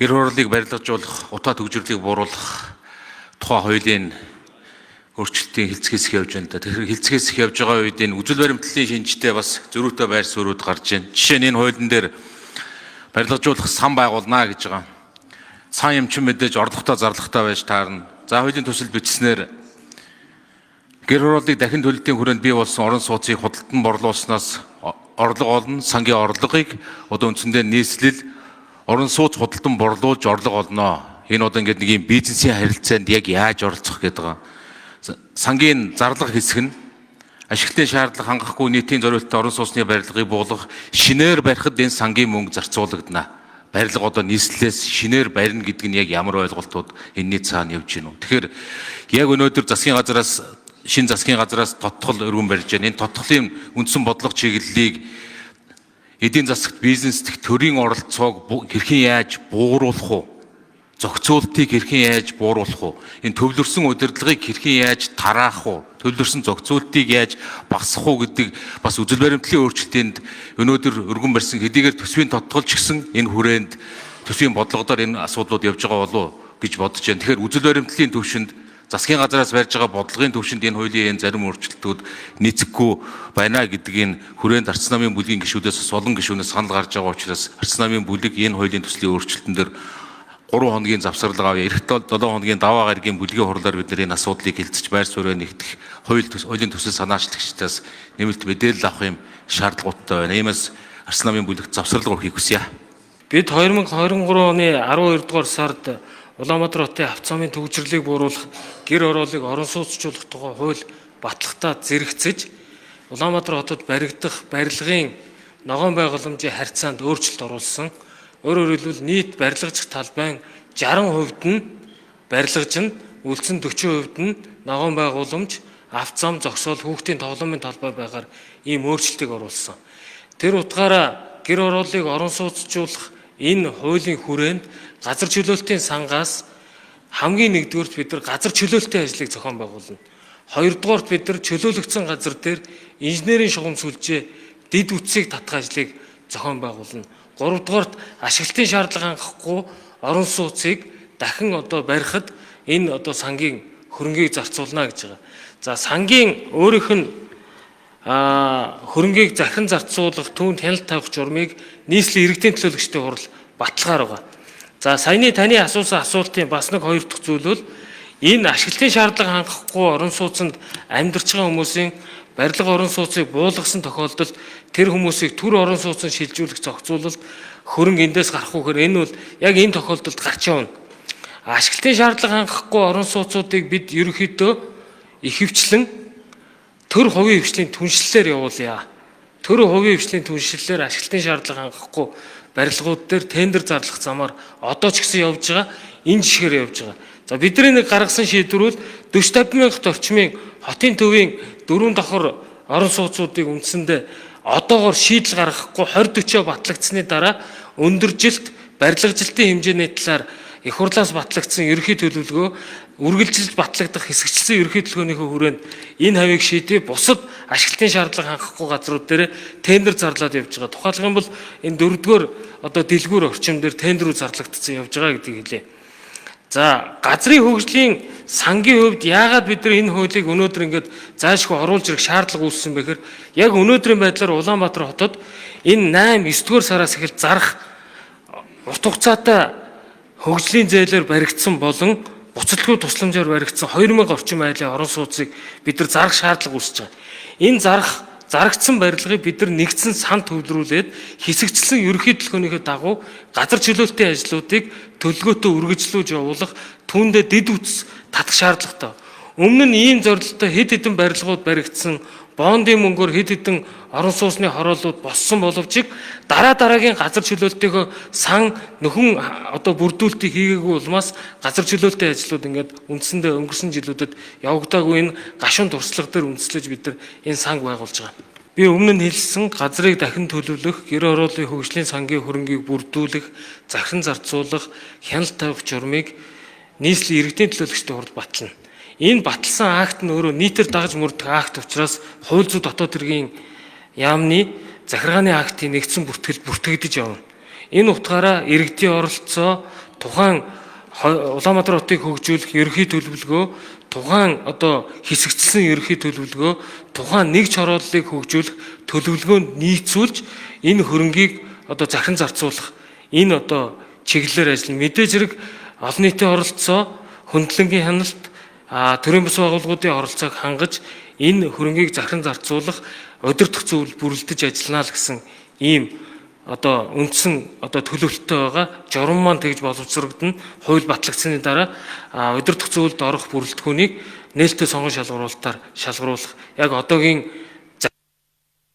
Гэр хурлыг барилгажуулах, утаа түгжрэрлийг бууруулах тухай хуулийн өөрчлөлтийн хэлцгээсэх явж байна да. Тэгэхээр хэлцгээсэх явж байгаа үед энэ үзэл баримтлалын шинжтэй бас зөрүүтэй байр суурьуд гарч байна. Жишээ нь энэ хуулийн дээр барилгажуулах сан байгуулнаа гэж байгаа. Сан юм чинь мэдээж орлоготой зарлагатай байж таарна. За, хуулийн төсөл бичснээр гэр хорооллыг дахин төлөлтийн хүрээнд бий болсон орон сууцыг худалдан борлуулсанаас орлого олно, сангийн орлогыг одоо үндсэндээ нийслэл орон сууц худалдан борлуулж орлого олно. Энэ одоо ингээд нэг юм бизнесийн харилцаанд яг яаж оролцох гэдэг байгаа. Сангийн зарлага хэсэг нь ашиглалтын шаардлага хангахгүй нийтийн зориултын орон сууцны барилгыг буулгах, шинээр барихад энэ сангийн мөнгө зарцуулагдана. Барилга одоо нийслэлээс шинээр барина гэдэг нь яг ямар ойлголтууд энэний цаана явж гинүү. Тэгэхээр яг өнөөдөр засгийн газраас, шинэ засгийн газраас тодтгол өргөн барьж байна. Энэ тодтголын үндсэн бодлого чиглэлийг эдийн засагт, бизнес дэх төрийн оролцоог хэрхэн яаж бууруулах уу? Зохицуултыг хэрхэн яаж бууруулах уу? Энэ төвлөрсөн удирдлагыг хэрхэн яаж тараах уу? Төвлөрсөн зохицуултыг яаж багасгах уу гэдэг бас үзэл баримтлалын өөрчлөлтөнд өнөөдөр өргөн барьсан хэдийгээр төсвийн тодтгол ч гэсэн энэ хүрээнд төсвийн бодлогодоор энэ асуудлууд явж байгаа болов уу гэж бодож байна. Тэгэхээр үзэл баримтлалын төвшөнд, засгийн газраас барьж байгаа бодлогын төвшөнд энэ хуулийн энэ зарим өөрчлөлтүүд нийцэхгүй байна гэдэг энэ хүрээнд Арц намын бүлгийн гишүүдээс бас олон гишүүнээс санал гарч байгаа учраас Арц намын бүлэг энэ хуулийн төслийн өөрчлөлтөн дээр 3 хоногийн завсарлага авъя. Ирэх 7 хоногийн даваа гарагийн бүлгийн хурлаар бид нар энэ асуудлыг хэлцэж байр сууриа нэгтгэх хуулийн төсөл санаачлагчдаас нэмэлт мэдээлэл авах юм шаардлагатай байна. Иймээс Арц намын бүлэгт завсарлага өгөхийг хүсье. Бид 2023 оны 12 дугаар сард Улаанбаатар хотын авцаамын түгжрэрлийг бууруулах, гэр хорооллыг орон сууцчуулах тухай хууль батлахтаа зэрэгцэж Улаанбаатар хотод баригдах барилгын ногоон байгууламжийн харьцаанд өөрчлөлт оруулсан. Өөрөөр хэлбэл, нийт барилгажих талбайн 60% нь барилгаж нь, үлдсэн 40% нь ногоон байгууламж, авц зам, зогсоол, хүүхдийн тоглоомын талбай байгаар ийм өөрчлөлтийг оруулсан. Тэр утгаараа гэр хорооллыг орон сууцчуулах энэ хуулийн хүрээнд газар чөлөөлтийн сангаас хамгийн нэгдүгээрт бид нар газар чөлөөлтийн ажлыг зохион байгуулна. Хоёрдугаарт бид нар чөлөөлөгдсөн газар дээр инженерийн шугам сүлжээ, дэд бүтцийг татах ажлыг зохион байгуулна. Гуравдугаарт ашиглалтын шаардлага хангахгүй орон сууцыг дахин одоо барихад энэ одоо сангийн хөрөнгийг зарцуулна гэж байгаа. За, сангийн өөрийнх нь хөрөнгийг захин зарцуулах, түүнд хяналт тавих журмыг нийслэлийн иргэдийн төлөөлөгчдийн хурал баталгаар байгаа. За, саяны таны асуусан асуултын бас нэг хоёр дахь зүйл бол энэ ашиглалтын шаардлага хангахгүй орон сууцнд амьдарч байгаа хүмүүсийн барилга орон сууцыг буулгасан тохиолдолд тэр хүмүүсийг төр орон сууцанд шилжүүлэх зохицуулалт хөрөнгө эндээс гарах уу гэхээр энэ бол яг энэ тохиолдолд гарч явна. Ашиглалтын шаардлага хангахгүй орон сууцуудыг бид ерөнхийдөө ихэвчлэн төр хувийн хвшлийн түншлэлээр явуулъя. Төр хувийн хвшлийн түншлэлээр ашиглалтын шаардлага хангахгүй барилгууд дээр тендер зарлах замаар одоо ч гэсэн явж байгаа, энэ жишгээр явж байгаа. За, бидний нэг гаргасан шийдвэр бол 40 50 мянгат орчмын хотын төвийн дөрвөн давхар орон сууцуудыг үндсэндээ одоогоор шийдэл гаргахгүй 20 40 батлагдсаны дараа өндөр жилт барилгажилтын хэмжээний талаар их хурлаас батлагдсан ерөнхий төлөвлөгөө, үргэлжилж батлагдах хэсэгчлсэн ерөнхий төлөвлөгөөнийхөө хүрээнд энэ хавийг шийдээ, бусад ашиглалтын шаардлага хангахгүй газрууд дээр тендер зарлаад явж байгаа. Тухайлах юм бол энэ дөрөвдүгээр одоо дэлгүүр орчим дээр тендерүүд зарлагдсан явж байгаа гэдгийг хэлье. За, газрын хөгжлийн сангийн хувьд яагаад бид нар энэ хуулийг өнөөдөр ингээд зайлшгүй оруулж ирэх шаардлага үүссэн бэ гэхээр яг өнөөдрийн байдлаар Улаанбаатар хотод энэ 8 9 дугаар сараас эхэлж зарах урт хугацаатай хөгжлийн зээлээр баригдсан болон буцалтгүй тусламжаар баригдсан 2000 орчим айлын орон сууцыг бид нар зарах шаардлага үүсэж байгаа. Энэ зарах зарагдсан барилгыг бид нар нэгдсэн сан төвлөрүүлээд хэсэгчлэн ерөнхий төлөвлөгөөнийхөө дагуу газар чөлөөлтийн ажлуудыг төлөвлөгөөтэй үргэлжлүүлж явуулах, түүндээ дэд бүтц татах шаардлагатай. Өмнө нь ийм зорилттой хэд хэдэн барилгууд баригдсан, бондын мөнгөөр хэд хэдэн орон сууцны хорооллууд боссон боловч дараа дараагийн газар чөлөөлтийнхөө сан нөхөн одоо бүрдүүлэлтийг хийгээгүй улмаас газар чөлөөлтийн ажлууд ингээд үндсэндээ өнгөрсөн жилүүдэд явагдаагүй энэ гашуун туршлага дээр үндэслэж бид нар энэ санг байгуулж байгаа. Би өмнө нь хэлсэн газрыг дахин төлөвлөх, гэр хорооллын хөгжлийн сангийн хөрөнгийг бүрдүүлэх, захиран зарцуулах, хяналт тавих журмыг нийслэлийн иргэдийн төлөөлөгчдийн хурал батлана. Энэ баталсан акт нь өөрөө нийтээр дагаж мөрдөх акт учраас хууль зүйн дотоод хэргийн яамны захиргааны актын нэгдсэн бүртгэл бүртгэгдэж явна. Энэ утгаараа иргэдийн оролцоо, Тухайн Улаанбаатар хотыг хөгжүүлэх ерөнхий төлөвлөгөө, тухайн одоо хэсэгчсэн ерөнхий төлөвлөгөө, тухайн нэг чорооллыг хөгжүүлэх төлөвлөгөөнд нийцүүлж энэ хөрөнгийг одоо захин зарцуулах энэ одоо чиглэлээр ажиллана. Мэдээж хэрэг олон нийтийн оролцоо, хөндлөнгийн хяналт, төрийн бус байгууллагуудын оролцоог хангаж энэ хөрөнгийг захин зарцуулах удирдах зөвлөл бүрэлдэж ажиллана л гэсэн ийм одоо үндсэн одоо төлөвлөлттэй байгаа. Журам маань тэгж боловсрогдоно. Хууль батлагдсаны дараа удирдах зөвлөлд орох бүрэлдэхүүнийг нээлттэй сонгон шалгаруулалтаар шалгаруулах. Яг одоогийн